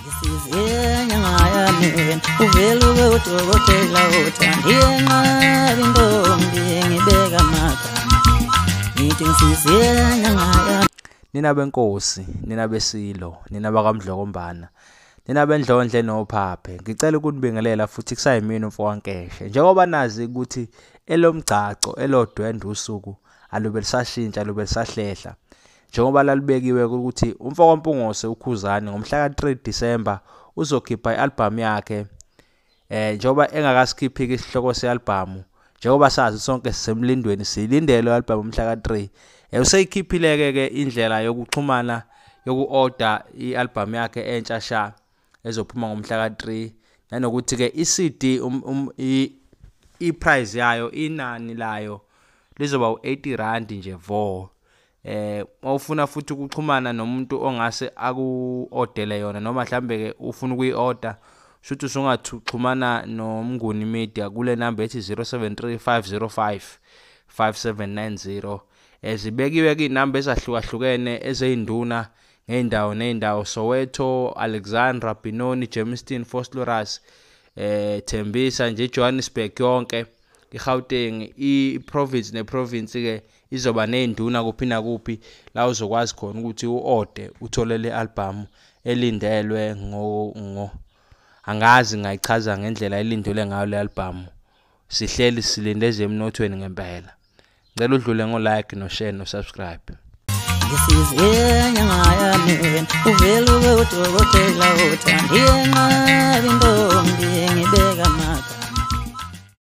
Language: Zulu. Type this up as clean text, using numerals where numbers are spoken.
Ngisize nyanga yami wena, uvele ube udokotela othandiwe nqaba intombi ngibeka amagama. Ngithi ngisize nyanga yami. Nina benkosi, nina besilo, nina bakaMdlokombana, nina bendlondle nophaphe. Ngicela ukunibingelela futhi kusayimina umfokaNkeshe. Njengoba nazi ukuthi elomgcagco elodwendwe usuku alube lisashintsha, alube lisahlehla. Njengoba lalibekiwe ukuthi umfokaMpungose uKhuzani ngomhla ka-3 December uzokhipha i-album yakhe. Njengoba engakasikhiphi isihloko se-album, njengoba sazi sonke sisemlindweni silindele i-album umhla ka-3. Useyikhiphile ke indlela yokuxhumana yoku-order i-album yakhe entsha sha ezophuma ngomhla ka-3, nanokuthi ke i-CD i-price yayo, inani layo lizoba u-80 rand nje vo. Mawufuna futhi ukuxhumana nomuntu ongase aku-ordele yona noma mhlambe ke ufuna ukuyi-order, shuthi usungaxhumana noMnguni Media kule number ethi 073 505 5790. Zibekiwe ke inamba ezahlukahlukene ezeyinduna ngeyindawo neyindawo: Soweto, Alexandra, Benoni, Germiston, Vosloorus, Tembisa nje, Johannesburg yonke, iGauteng, i-province ne-province ke izoba nezinduna kuphi nakuphi la uzokwazi khona ukuthi u-order uthole le album elindelwe ngo angazi ngayichaza ngendlela elindelwe ngayo le album. Sihleli silinde ezemnothweni ngempela. Ngicela udlule ngo like no share no subscribe. Ngisize nyanga yami wena, uvele ube udokotela othandiwe nqaba intombi ngibeka amagama.